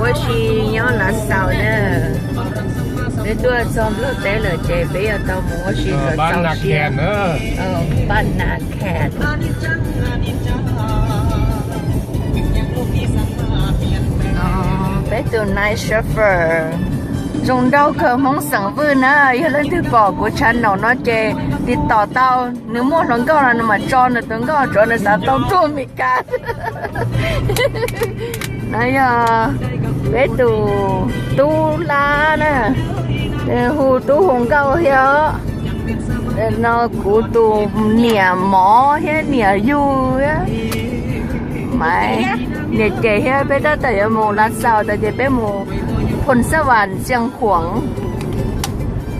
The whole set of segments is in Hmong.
Ua si nyob Lav Xaus na. Peb tuaj txog Nplog teb lawm ces peb yuav tau mus ua si txaus txaus siab. Pab Nas Khas. Peb tus night chauffeur zoo nraug kawg, Hmoob xeem Vwj na. Yog leej twg pom kuv channel no ces tiv tom tau, nws muaj hluas nkauj no nws mam tso nws tus nkauj, tsuav nws xav tau tuaj Mes Kas. No yog peb tus tub Lab na, hu tub hu nkauj thiab os. No kuv tus niam mov thiab niam yug thiab, Maiv, niam ces thiab. Peb tab tom yuav mus Lav Xaus tas ces peb mus Phoos Xab Vas, Xias Khuam.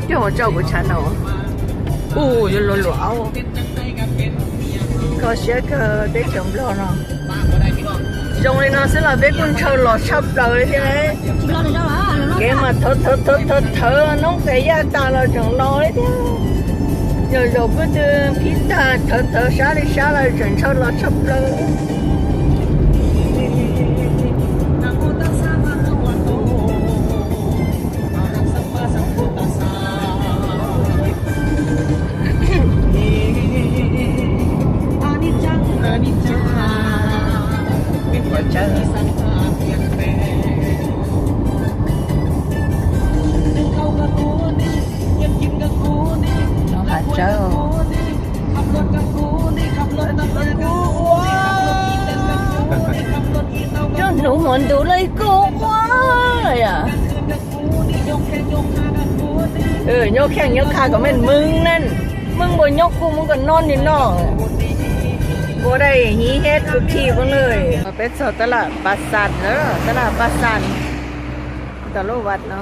Coj mus tso kuv channel. Ua yuav luag luam aub. Kho siab kawg teb chaws Nplog no. Zoo li no xwb los peb kuj ntshaw los tshaj plaws li thiab. Kev mas thawv thawv thawv thawv thawv noob qes yaj tas los tseem los li thiab. Yog zaum peb twb phib tag, thawv thawv sab li sab los tseem ntshaw los tshaj plaws. Hav tsawb. Coj hnub hmo ntuj lawm kuj ua yom. Nyob kheej nyob kha kom meej meej na, meej npaum nyob kuj muab kom noj li no. Ua dai hnyv thiab kuv khi poob lawm. Peb txog tab laj Pas Xas lawm, tab laj Pas Xas. Tau lub vaj no.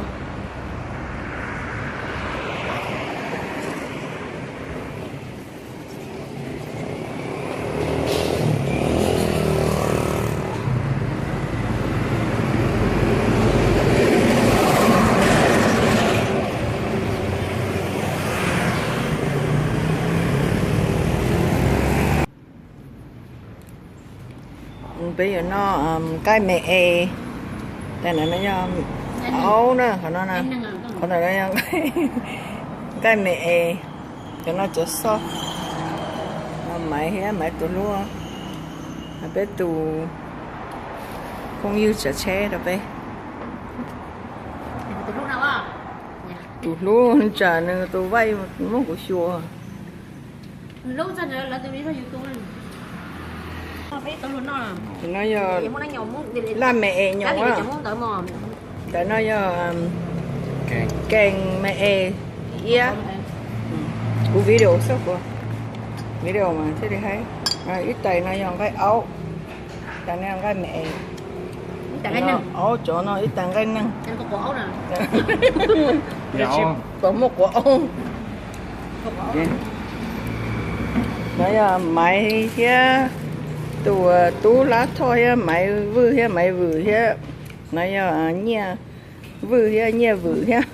Peb yuav noj nqaij me es, tais no yog aub na, qhov no, qhov ntawm no yog nqaij me es, cov no cov xoj. No Maiv thiab Maiv tus hlub, peb tus phooj ywg tsav tsheb rau peb. Tus hlub tsam nws tus vaij muab kuv xyuas. No yog laj me es nyob, ntawm no yog kees me es iab. Kuv video xwb, kuv video mas thiaj li haib. Ib tais no yog nqaij aub, tais no yog nqaij me es. Aub cov no ib tais nqaij neeg. Tsis pom muaj quav aub. No yog Maiv thiab tus tub Lab Thoj thiab Maiv Vwj thiab Maiv Vwm thiab. No yog Nyiaj Vwj thiab Nyiaj Vwm thiab.